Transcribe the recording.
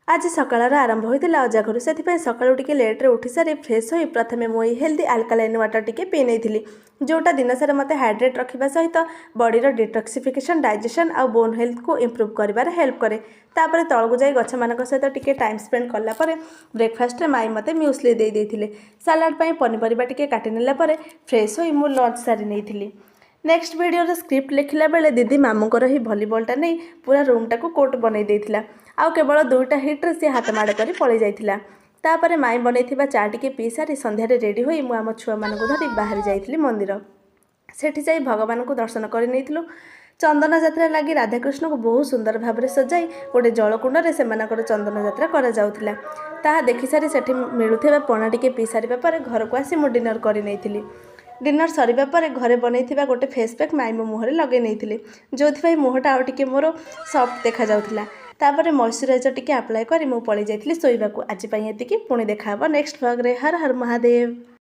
ଆଜି ସକାଳର ଆରମ୍ଭ ହୋଇଥିଲା ଅଜା ଘରୁ। ସେଥିପାଇଁ ସକାଳୁ ଟିକେ ଲେଟ୍ରେ ଉଠି ସାରି, ଫ୍ରେଶ୍ ହୋଇ ପ୍ରଥମେ ମୁଁ ଏଇ ହେଲ୍ଦି ଆଲକାଲାଇନ୍ ୱାଟର୍ ଟିକେ ପିଇ ନେଇଥିଲି, ଯେଉଁଟା ଦିନସାରା ମୋତେ ହାଇଡ୍ରେଟ୍ ରଖିବା ସହିତ ବଡ଼ିର ଡିଟକ୍ସିଫିକେସନ୍, ଡାଇଜେସନ୍ ଆଉ ବୋନ୍ ହେଲ୍ଥକୁ ଇମ୍ପ୍ରୁଭ୍ କରିବାରେ ହେଲ୍ପ କରେ। ତାପରେ ତଳକୁ ଯାଇ ଗଛମାନଙ୍କ ସହିତ ଟିକେ ଟାଇମ୍ ସ୍ପେଣ୍ଡ କଲା ପରେ ବ୍ରେକଫାଷ୍ଟରେ ମାଇଁ ମୋତେ ମ୍ୟୁସ୍ଲି ଦେଇ ଦେଇଥିଲେ। ସାଲାଡ଼ ପାଇଁ ପନିପରିବା ଟିକେ କାଟି ନେଲା ପରେ ଫ୍ରେଶ୍ ହୋଇ ମୁଁ ଲଞ୍ଚ ସାରି ନେଇଥିଲି। ନେକ୍ସଟ ଭିଡ଼ିଓର ସ୍କ୍ରିପ୍ଟ ଲେଖିଲା ବେଳେ ଦିଦି ମାମୁଙ୍କର ହିଁ ଭଲିବଲଟା ନେଇ ପୁରା ରୁମ୍ଟାକୁ କୋର୍ଟ ବନେଇ ଦେଇଥିଲା ଆଉ କେବଳ ଦୁଇଟା ହିଟ୍ରେ ସିଏ ହାତ ମାଡ଼ କରି ପଳେଇ ଯାଇଥିଲା। ତାପରେ ମାଇଁ ବନେଇଥିବା ଚା ଟିକେ ପିଇ ସାରି ସନ୍ଧ୍ୟାରେ ରେଡ଼ି ହୋଇ ମୁଁ ଆମ ଛୁଆମାନଙ୍କୁ ଧରି ବାହାରି ଯାଇଥିଲି ମନ୍ଦିର। ସେଠି ଯାଇ ଭଗବାନଙ୍କୁ ଦର୍ଶନ କରି ନେଇଥିଲୁ। ଚନ୍ଦନ ଯାତ୍ରା ଲାଗି ରାଧାକୃଷ୍ଣଙ୍କୁ ବହୁତ ସୁନ୍ଦର ଭାବରେ ସଜାଇ ଗୋଟେ ଜଳକୁଣ୍ଡରେ ସେମାନଙ୍କର ଚନ୍ଦନ ଯାତ୍ରା କରାଯାଉଥିଲା। ତାହା ଦେଖିସାରି, ସେଠି ମିଳୁଥିବା ପଣା ଟିକେ ପିଇ ସାରିବା ପରେ ଘରକୁ ଆସି ମୁଁ ଡିନର କରି ନେଇଥିଲି। ଡିନର ସରିବା ପରେ ଘରେ ବନେଇଥିବା ଗୋଟେ ଫେସ୍ ପ୍ୟାକ୍ ମାଇଁ ମୋ ମୁହଁରେ ଲଗେଇ ନେଇଥିଲେ, ଯେଉଁଥିପାଇଁ ମୁହଁଟା ଆଉ ଟିକେ ମୋର ସଫ୍ଟ ଦେଖାଯାଉଥିଲା। ତାପରେ ମଇଶ୍ଚରାଇଜର ଟିକେ ଆପ୍ଲାଏ କରି ମୁଁ ପଳେଇ ଯାଇଥିଲି ଶୋଇବାକୁ। ଆଜି ପାଇଁ ଏତିକି। ପୁଣି ଦେଖାହେବ ନେକ୍ସଟ ଭ୍ଲଗ୍‌ରେ। ହର ହର ମହାଦେବ।